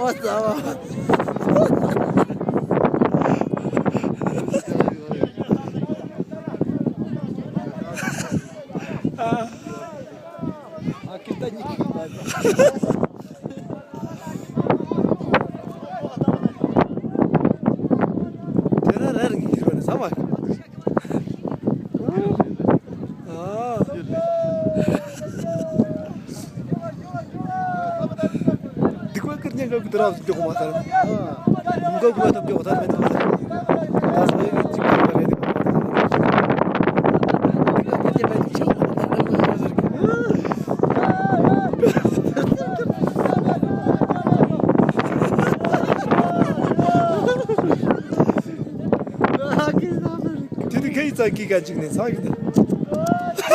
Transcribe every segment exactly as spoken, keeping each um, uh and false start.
ཟ་བ། ཨ་ཀི་ད་ཉིད་ཀྱི་ད། དེ་ར་ར་རིང་གི་རོ་ནས་ཟ་བ། ཨ། འདི་ཀོ་ཀིར་ཉན་ག་གི་དུ་ར་སུ་མགྱོགས་མ་ཐར། མགྱོགས་མ་ཐར་མགྱོགས་ཐར་མེད་ཐར། ད་སོ་ཡི་གཅིག་པ་རེད། དེ་དུས་ཁ་ཡི་ཚ་གི་ག་ཅིག་ནས་ཚ་གི་ནས།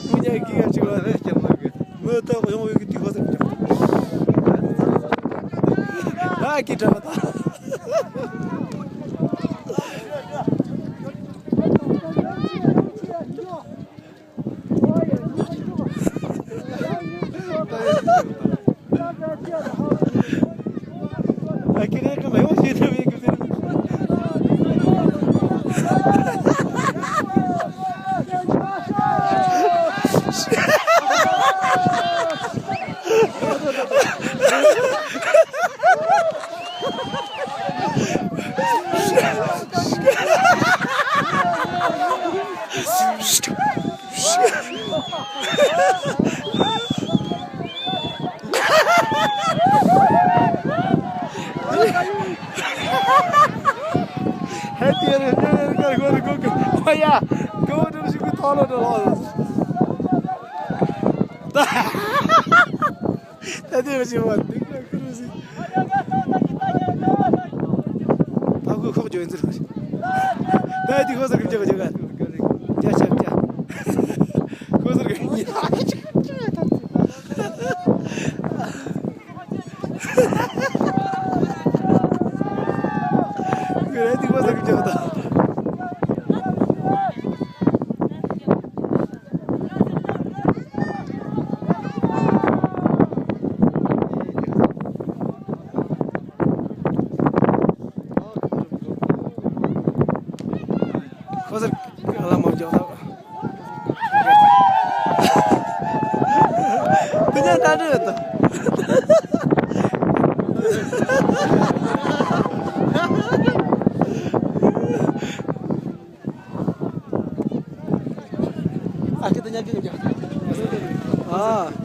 མུ་ཉག་གི་ག་ཅིག་བ་རེད་ཀྱང་མ་གི། མི་ད་ཡོང་བའི་གི་དུས་ཁ་ཚ་གི་ཀྱང་། ད་གི་འདྲ་བ་ད། ཨ་ཀི་རེ་ཀ་མ་ཡོང་ཤེས་ཐུབ་ཡིན་གི་ཟེར། ཧེ་ཏི་རེ་ནེ་རེ་གར་གོ་རེ་གོ་གི། ཨོ་ཡ། གོ་འགྲོ་ཞིག་གི་ཐོག་ལོ་འགྲོ་ལོ། ད་དེ་བ་ཞིག་བ་འདི་ག་ཁུ་རུ་སི། ཕ་གུ་ཁོག་ཇོ་ཡིན་ཟེར་གི། ད་དེ་ཁོ་ཟེར་གི་ཇོ་གི་ཇོ་ག་ཇ་ཆ་ཇ། ཁོ་ཟེར་གི། ཁོ་རེ་དེ་ཁོ་ཟེར་གི་ཇོ་ག་ད། ཁོ་ཚོར་ལ་མ་འཇོག་ཐབས། དེ་ཉག་ད་འདྲ་ཡོད་དོ། ཨ་ཁེ་དེ་ཉག་གི་འཇོག་ཨ།